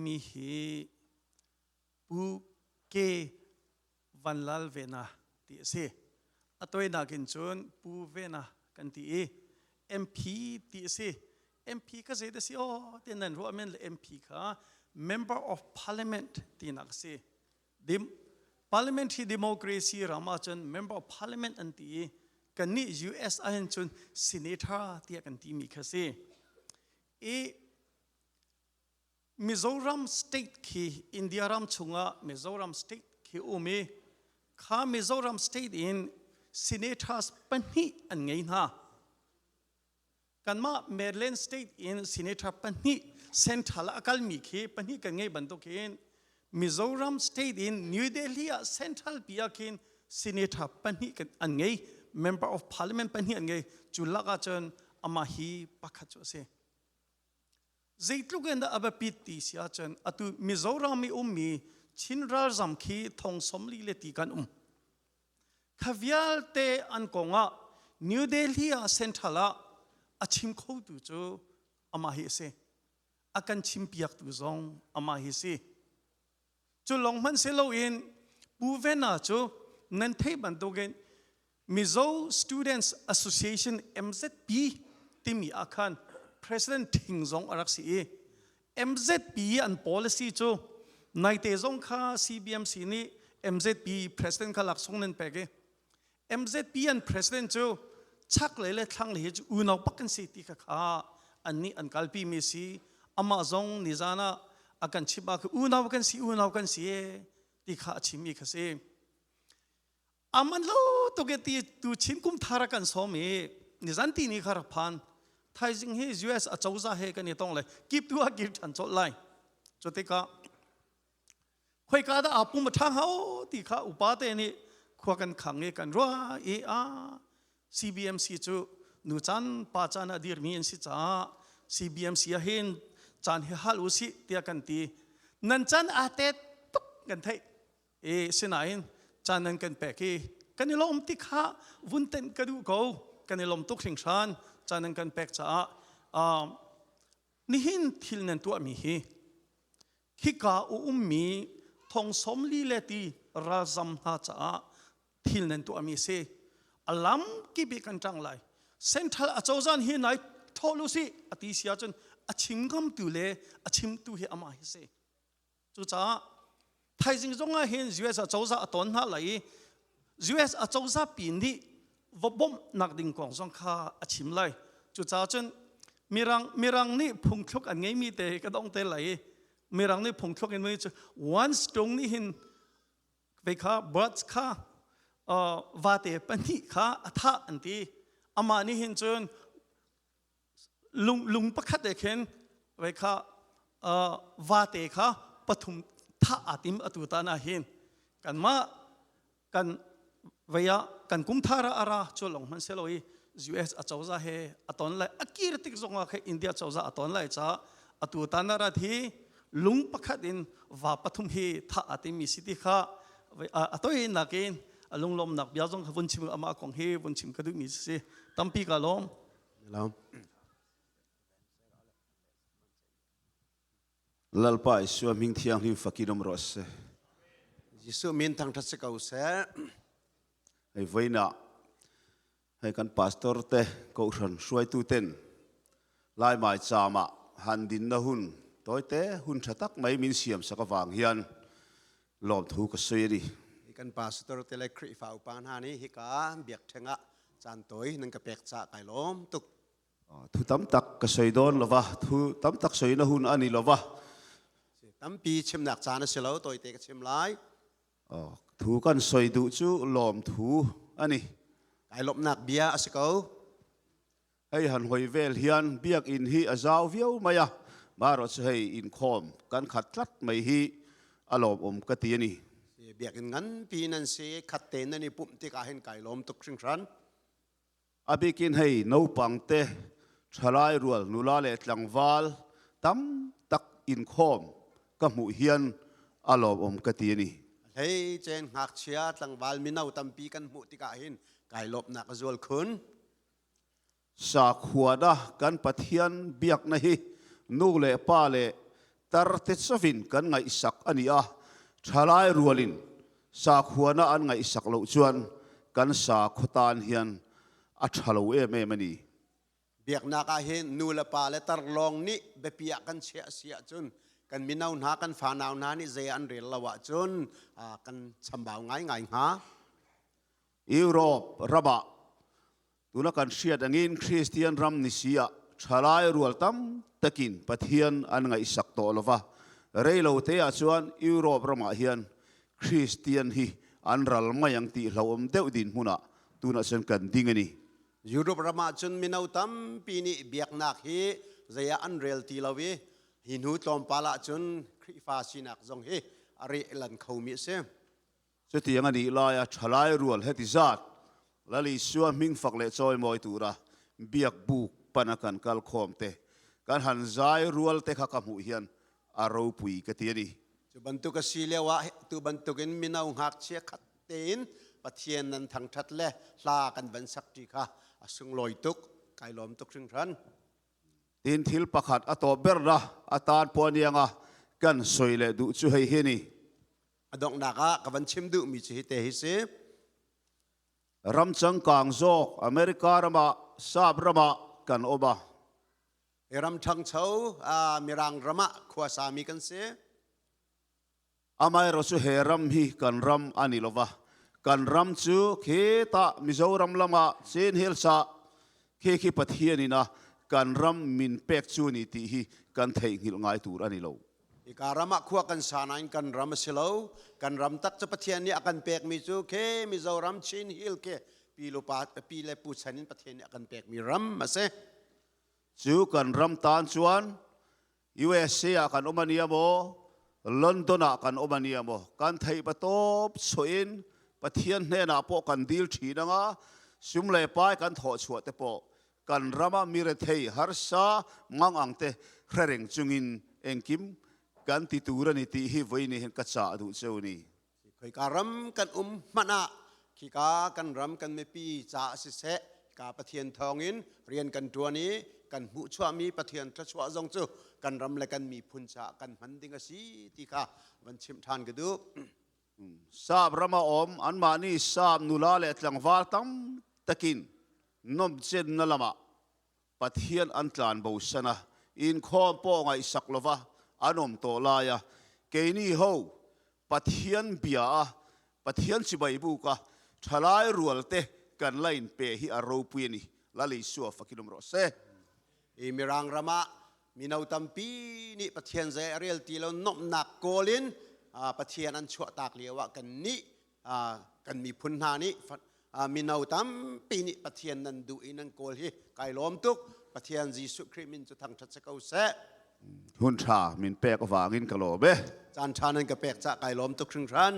timi hi Pu K. Vanlal Vena ti a si. A tawinak in cun Pu Vena kan ti i MP ti a si. MP ka zei da si aw ti nan ruah men le MP kha Member of Parliament tinak a si. Dim, parliamentary democracy ram ahcun Member of Parliament an ti i kannih US ahhin cun Senator tiah kan timi kha si. I Mizoram state khi India ram chungah Mizoram state khi um i kha Mizoram state in senators pahnih an ngei hna. Kanmah Maryland state in senator pahnih central a kalmi khi pahnih kan ngei bantuk hin Mizoram state in New Delhi ah central pi ah khin senator pahnih an ngei member of parliament pahnih an ngei cu lak ahcun amah hi pakhat cu a si. Zeitluk in dah a biapit ti si ahcun atu Mizoram i ummi Chin ralzam khi thong 40 le ti kan um. Kha vialte an kong ah New Delhi ah Central ah a chim khotu cu amah hi a si. A kan chimpiaktu zong amah hi a si. Cu lawng hmanh si loin Pu Vena cu nan theih bantukin Mizo Students Association MZP timi ah khan President thing zong a rak si i MZP an policy cu naite zong kha CBMC nih MZP president kha laksawng nan pek i MZP an president cu chaklei le thlanglei hi cu unau bak kan si ti kha kha an nih an kalpi mi si amah zong nizan ah a kan chimh ah unau kan si unau kan si e ti kha a chim mi kha si aman lo tuk e ti tu chin kum thar kan som i nizan ti ni kha rak phan thaizing hi US a coza he kan i tong le kip tu a kir than chol lai chu tikah khoika dah aa pum a ṭha hnga ti kha upa te nih khua kan khang i kan ruah i a CBMC cu nu caan pa caan a dirmi an si caah CBMC ah hin caan hi hal u sih tiah kan ti nan caan aa tet tuk kan theih i sinain caan nan kan pek i kan i lawm ti kha vun tenh ka duh ko kan i lawm tuk hringhran caan nan kan pek caah nihin thil nan tuahmi hi Hika a ummi thong 40 le ti ralzam hna caah thil nan tuahmi a si. A lam kip i kan ṭang lai. Central acozah hi nai thawh u sih a ti si ahcun a chim ngamtu le a chimtu hi amah hi si. Cucaah thaizing zong ah hin US acozah a ton hna lai i US acozah pi nih va bawmhnak ding kong zong kha a chim lai. Cucaah cun mirang mirang nih phungthluk an ngeimi te ka dong te lai i mirang nih phungthluk in cu one stone nih hin vei kha birds kha vate pahnih kha a thah an ti amah nih hin cun lung lung pakhat e khin vei kha vate kha pathum thah aa tim atu tan ah hin kanmah kan vei ah kan kum thar ah ara cu long hman selo i US acozah he aton lai akir tik zong ah khe India cozah aton lai ca atu tan arat hi lung pakhat in va pathum hi tha atimi city kha atoi nakin alunglom nak bia zong vun chim ama kong hi vun chim ka duh mi si tampi ka lom Lalpa Isua hming thianghlim fakin um rawh seh. Jesuh min thangṭhat si ko seh. Hei voina hei kan pastor te kohhran hruaitu ten lai mai chama han din na hun toite hun tha tak mai min siam sak awang hian lawm thu ka soi ani. Kan pastor te le Khrihfa upa hna nih hika biakṭheng ah caan tawi nan ka pek ca kai lawm tuk. Thu tam tak ka soi dawn lova, thu tam tak soi na hun ani lova. Tampi chimnak caan a si lo, tawite ka chim lai. Thu kan soi duh cu lawm thu ani. Kai lawmhnak bia a si ko. Hei han hoi vel hian biakinn hi a zau viau mai a, maro chu hei inkhawm kan khat tlat mai hi a lawmawm ka ti ani. Biakinn nganpi nan si, khat te nan i pumh tikah hin kai lawm tuk hringhran. A bikin hei naupang te, thalai rual nula leh tlangval tam tak inkhawm ka hmuh hian a lawmawm ka ti a ni. Hlei cen ngakchia tlangval mino tampi kan hmuh tikah hin kai lawmhnak a zual khun. Sakhua na kan Pathian biakna hi nu le pa le Tar te chauhin kan ngaihsak a ni a, thalai rualin sakhuana an ngaihsak loh chuan kan sakhaw tan hian a tha lo em em a ni. Biaknak ah hin nu le pa le tar lawng nih biapi ah kan chiah si ahcun kan mino hna kan fanau hna nih zei an rel lo ahcun kan chambau ngaingai hnga. Europe ram ah Tuna kan hriat angin Kristian ram ni si ah thalai rual tam takin Pathian an ngaihsak tawh lova, rei lo te ah chuan Europe ramah hian Kristian hi an ral mai ang tih hlauhawm deuh dinhmun ah tunah chuan kan ding a ni. Europe ram ah cun mino tampi nih biaknak hi zei ah an rel ti lo i hi hnu tlawmpal ah cun Khrihfa sinak zong hi a reh lan khomi a si. Chutiang a nih laia thalai rual heti zat Lal Isua hming fak leh chawimawi tura biak buk pana kan kal khawm te, kan han zai rual te kha ka hmuh hian a ropui ka ti a ni. Cu bantuk a si lio ah tu bantukin mino ngakchia khat tein Pathian nan thangṭhat le hla kan van sak ṭi kha a sunglawi tuk, kai lawm tuk hringhran. Tin thil pakhat a tawp berna atan pawh anianga kan sawi leh duh chu hei hi a ni. A donghnak ah ka van chim duhmi cu hi te hi si. Ram changkang zawk America ramah sap ramah kan awm a. Hi ram ṭhangcho Mirang ram ah khuasami kan si. Amaherawhchu he ram hi kan ram a ni lova. Kan ram chu khitah Mizoram lamah Chin Hills ah khi khi Pathian in a kan ram min pek chu ni tih hi kan theihnghilh ngai tur a ni lo. Hika ram ah khua kan sa nain kan ram a si lo. Kan ram tak cu Pathian nih a kan pekmi cu khi Mizoram Chin Hill khi pi lu pa pi le pu chan in Pathian nih a kan pekmi ram a si. Cu kan ram tan chuan USA ah kan um ania maw, London ah kan um ania maw, kan theih patawp chuah in Pathian hnenah pawh kan dil thin anga sum le pai kan thawh chhuah te pawh Kan rama mi rethei harsa mangang te hrereng chungin engkim kan ti tur a ni tih hi vawi ni hian ka chah duh cheu ni. Khoika ram kan um hmanh ah khika kan ram kan mipi ca siseh ka Pathian thawngin rian kan ṭuan i kan hmuhchuahmi Pathian thluachuah zong cu kan ram le kan miphun caah kan hman ding a si ti kha van chimh ṭhan ka duh. Sap ram a awm anmahni sap nula leh tlangval tam takin nawmchenna lamah Pathian an tlan bosan a, inkhawm pawh ngaihsak lova an awm tawh lai a, keini ho Pathian bia a, Pathian chibai buk a, thalai rual te kan la inpe hi a ropui a ni. Lal Isua fakin awm rawh se. I Mirang ram ah mino tampi nih Pathian zei a rel ti lo nomhnak kawl in Pathian an chuahtak lio ah kan nih kan miphun hna nih mino tampi nih Pathian nan duh i nan kawl hi kai lawm tuk. Pathian Jesuh Khrih min cu thangṭhat si ko seh. Hun ṭha min pek avangin ka lawm e. Caan ṭha nan ka pek cah kai lawm tuk hringhran.